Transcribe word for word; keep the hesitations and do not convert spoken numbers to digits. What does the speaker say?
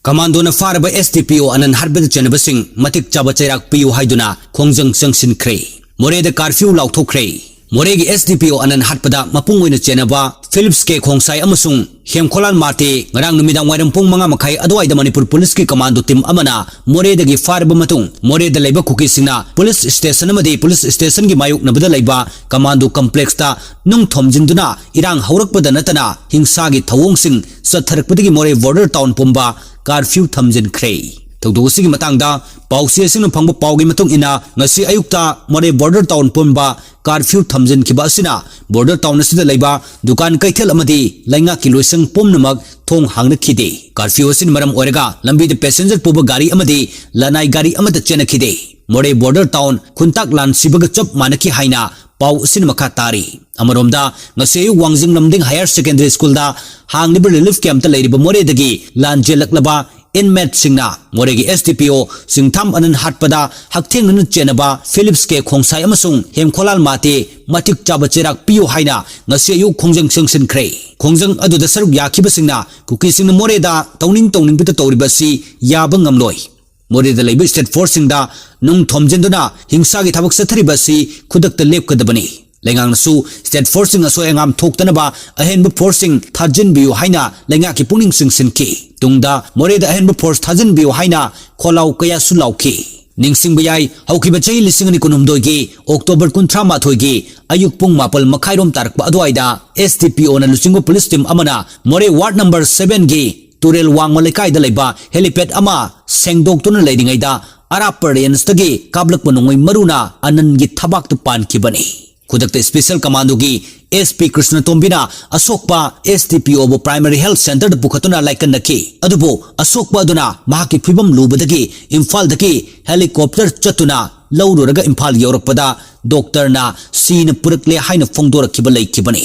ꯀꯃꯥꯟꯗꯣꯅ ꯐꯥꯔꯕ S D P O ꯑꯅꯟ ꯍꯥꯠꯄꯗ ꯆꯦꯟꯅꯕꯁꯤꯡ ꯃꯇꯤꯛ ꯆꯥꯕ ꯆꯩꯔꯥꯛ ꯄꯤꯌꯨ ꯍꯥꯏꯗꯨꯅ ꯈꯣꯡꯖꯪ ꯆꯪꯁꯤꯟꯈ꯭ꯔꯦ꯫ ꯃꯣꯔꯦꯗ curfew ꯂꯥꯎꯊꯣꯛꯈ꯭ꯔꯦ꯫ ꯃꯣꯔꯦꯒꯤ S D P O ꯑꯅꯟ ꯍꯥꯠꯄꯗ ꯃꯄꯨꯡ ꯑꯣꯏꯅ ꯆꯦꯟꯅꯕ ꯐꯤꯂꯤꯞꯁ ꯀꯦ ꯈꯣꯡꯁꯥꯏ ꯑꯃꯁꯨꯡ ꯍꯦꯝꯈꯣꯂꯥꯟ ꯃꯥꯔꯇꯦ ꯉꯔꯥꯡ ꯅꯨꯃꯤꯗꯥꯡ ꯋꯥꯏꯔꯝ ꯄꯨꯡ ꯃꯉꯥ ꯃꯈꯥꯏ ꯑꯗꯨꯋꯥꯏꯗ ꯃꯅꯤꯄꯨꯔ ꯄꯨꯂꯤꯁꯀꯤ ꯀꯃꯥꯟꯗꯣ ꯇꯤꯝ ꯑꯃꯅ ꯃꯣꯔꯦꯗꯒꯤ ꯐꯥꯔꯕ ꯃꯇꯨꯡ, ꯃꯣꯔꯦꯗ ꯂꯩꯕ ꯀꯨꯀꯤꯁꯤꯡꯅ ꯄꯨꯂꯤꯁ ꯁ꯭ꯇꯦꯁꯟ ꯑꯃꯗꯤ ꯄꯨꯂꯤꯁ ꯁ꯭ꯇꯦꯁꯟꯒꯤ ꯃꯥꯌꯣꯛꯅꯕꯗ ꯂꯩꯕ ꯀꯃꯥꯟꯗꯣ ꯀꯝꯄ꯭ꯂꯦꯛꯁꯇ ꯅꯨꯡ ꯊꯣꯝꯖꯤꯟꯗꯨꯅ ꯏꯔꯥꯡ ꯍꯧꯔꯛꯄꯗ ꯅꯠꯇꯅ ꯍꯤꯡꯁꯥꯒꯤ ꯊꯧꯑꯣꯡꯁꯤꯡ ꯆꯠꯊꯔꯛꯄꯗꯒꯤ ꯃꯣꯔꯦ ꯕꯣꯔꯗꯔ ꯇꯥꯎꯟ ꯄꯨꯝꯕ curfew ꯊꯝꯖꯤꯟꯈ꯭ꯔꯦ꯫ ꯊꯧꯗꯣꯛ ꯑꯁꯤꯒꯤ ꯃꯇꯥꯡꯗ ꯄꯥꯎꯆꯦꯁꯤꯡꯅ ꯐꯪꯕ ꯄꯥꯎꯒꯤ ꯃꯇꯨꯡ ꯏꯟꯅ, ꯉꯁꯤ ꯑꯌꯨꯛꯇ ꯃꯣꯔꯦ ꯕꯣꯔꯗꯔ ꯇꯥꯎꯟ ꯄꯨꯝꯕ curfew ꯊꯝꯖꯤꯟꯈꯤꯕ ꯑꯁꯤꯅ ꯕꯣꯔꯗꯔ ꯇꯥꯎꯟ ꯑꯁꯤꯗ ꯂꯩꯕ ꯗꯨꯀꯥꯟ, ꯀꯩꯊꯦꯜ ꯑꯃꯗꯤ ꯂꯩꯉꯥꯛꯀꯤ ꯂꯣꯏꯁꯪ ꯄꯨꯝꯅꯃꯛ ꯊꯣꯡ ꯍꯥꯡꯅꯈꯤꯗꯦ꯫ Curfew ꯑꯁꯤꯅ ꯃꯔꯝ ꯑꯣꯏꯔꯒ ꯂꯝꯕꯤꯗ passenger ꯄꯨꯕ ꯒꯥꯔꯤ ꯑꯃꯗꯤ ꯂꯅꯥꯏ ꯒꯥꯔꯤ ꯑꯃꯠꯇ ꯆꯦꯟꯅꯈꯤꯗꯦ꯫ ꯃꯣꯔꯦ ꯕꯣꯔꯗꯔ ꯇꯥꯎꯟ ꯈꯨꯟꯇꯥꯛ ꯂꯥꯟ ꯁꯤꯕꯒ ꯆꯞ ꯃꯥꯟꯅꯈꯤ ꯍꯥꯏꯅ ꯄꯥꯎ ꯑꯁꯤꯅ ꯃꯈꯥ ꯇꯥꯔꯤ꯫ ꯑꯃꯔꯣꯝꯗ, ꯉꯁꯤ ꯑꯌꯨꯛ ꯋꯥꯡꯖꯤꯡ ꯂꯝꯗꯤꯡ higher secondary schoolꯗ ꯍꯥꯡꯂꯤꯕ relief campꯇ ꯂꯩꯔꯤꯕ ꯃꯣꯔꯦꯗꯒꯤ ꯂꯥꯟ ꯆꯦꯜꯂꯛꯂꯕ inmateꯁꯤꯡꯅ ꯃꯣꯔꯦꯒꯤ S D P O ꯆꯤꯡꯊꯥꯝ ꯑꯅꯟ ꯍꯥꯠꯄꯗ ꯍꯛꯊꯦꯡꯅꯅ ꯆꯦꯟꯅꯕ ꯐꯤꯂꯤꯞꯁ ꯀꯦ ꯈꯣꯡꯁꯥꯏ ꯑꯃꯁꯨꯡ ꯍꯦꯝꯈꯣꯂꯥꯜ ꯃꯥꯇꯦ ꯃꯇꯤꯛ ꯆꯥꯕ ꯆꯩꯔꯥꯛ ꯄꯤꯌꯨ ꯍꯥꯏꯅ ꯉꯁꯤ ꯑꯌꯨꯛ ꯈꯣꯡꯖꯪ ꯆꯪꯁꯤꯟꯈ꯭ꯔꯦ꯫ ꯈꯣꯡꯖꯪ ꯑꯗꯨꯗ ꯁꯔꯨꯛ ꯌꯥꯈꯤꯕꯁꯤꯡꯅ ꯀꯨꯀꯤꯁꯤꯡꯅ ꯃꯣꯔꯦꯗ ꯇꯧꯅꯤꯡ ꯇꯧꯅꯤꯡꯕꯇ ꯇꯧꯔꯤꯕ ꯑꯁꯤ ꯌꯥꯕ ꯉꯝꯂꯣꯏ꯫ ꯃꯣꯔꯦꯗ ꯂꯩꯕ state forceꯁꯤꯡꯗ ꯅꯨꯡ ꯊꯣꯝꯖꯤꯟꯗꯨꯅ ꯍꯤꯡꯁꯥꯒꯤ ꯊꯕꯛ ꯆꯠꯊꯔꯤꯕ ꯑꯁꯤ ꯈꯨꯗꯛꯇ ꯂꯦꯞꯀꯗꯕꯅꯤ꯫ ꯂꯩꯉꯥꯛꯅꯁꯨ state forceꯁꯤꯡ ꯑꯁꯣꯏ ꯑꯉꯥꯝ ꯊꯣꯛꯇꯅꯕ ꯑꯍꯦꯟꯕ forceꯁꯤꯡ ꯊꯥꯖꯤꯟꯕꯤꯌꯨ ꯍꯥꯏꯅ ꯂꯩꯉꯥꯛꯀꯤ ꯄꯨꯛꯅꯤꯡ ꯆꯤꯡꯁꯤꯟꯈꯤ꯫ ꯇꯨꯡꯗ ꯃꯣꯔꯦꯗ ꯑꯍꯦꯟꯕ force ꯊꯥꯖꯤꯟꯕꯤꯌꯨ ꯍꯥꯏꯅ ꯈꯣꯜꯂꯥꯎ ꯀꯌꯥꯁꯨ ꯂꯥꯎꯈꯤ꯫ ꯅꯤꯡꯁꯤꯡꯕ ꯌꯥꯏ, ꯍꯧꯈꯤꯕ ꯆꯍꯤ ꯂꯤꯁꯤꯡ ꯑꯅꯤ ꯀꯨꯟꯍꯨꯝꯗꯣꯏꯒꯤ October ꯀꯨꯟꯊ꯭ꯔꯥ ꯃꯥꯊꯣꯏꯒꯤ ꯑꯌꯨꯛ ꯄꯨꯡ ꯃꯥꯄꯜ ꯃꯈꯥꯏꯔꯣꯝ ꯇꯥꯔꯛꯄ ꯑꯗꯨꯋꯥꯏꯗ S D P Oꯅ ꯂꯨꯆꯤꯡꯕ ꯄꯨꯂꯤꯁ ꯇꯤꯝ ꯑꯃꯅ ꯃꯣꯔꯦ ward number sevenꯒꯤ ꯇꯨꯔꯦꯜ ꯋꯥꯡꯃ ꯂꯩꯀꯥꯏꯗ ꯂꯩꯕ helipad ꯑꯃ ꯁꯦꯡꯗꯣꯛꯇꯨꯅ ꯂꯩꯔꯤꯉꯩꯗ ꯑꯔꯥꯞꯄ rangeꯇꯒꯤ ꯀꯥꯞꯂꯛꯄ ꯅꯣꯡꯃꯩ ꯃꯔꯨꯅ ꯑꯅꯟꯒꯤ ꯊꯕꯥꯛꯇ ꯄꯥꯟꯈꯤꯕꯅꯤ꯫ ꯈꯨꯗꯛꯇ special commandoꯒꯤ S P ꯀ꯭ꯔꯤꯁꯅꯇꯣꯝꯕꯤꯅ ꯑꯁꯣꯛꯄ S D P Oꯕꯨ primary health centreꯗ ꯄꯨꯈꯠꯇꯨꯅ ꯂꯥꯏꯀꯠꯅꯈꯤ꯫ ꯑꯗꯨꯕꯨ ꯑꯁꯣꯛꯄ ꯑꯗꯨꯅ ꯃꯍꯥꯛꯀꯤ ꯐꯤꯕꯝ ꯂꯨꯕꯗꯒꯤ ꯏꯝꯐꯥꯜꯗꯒꯤ helicopter ꯆꯠꯇꯨꯅ ꯂꯧꯔꯨꯔꯒ ꯏꯝꯐꯥꯜ ꯌꯧꯔꯛꯄꯗ doctorꯅ ꯁꯤꯅ ꯄꯨꯔꯛꯂꯦ ꯍꯥꯏꯅ ꯐꯣꯡꯗꯣꯔꯛꯈꯤꯕ ꯂꯩꯈꯤꯕꯅꯤ꯫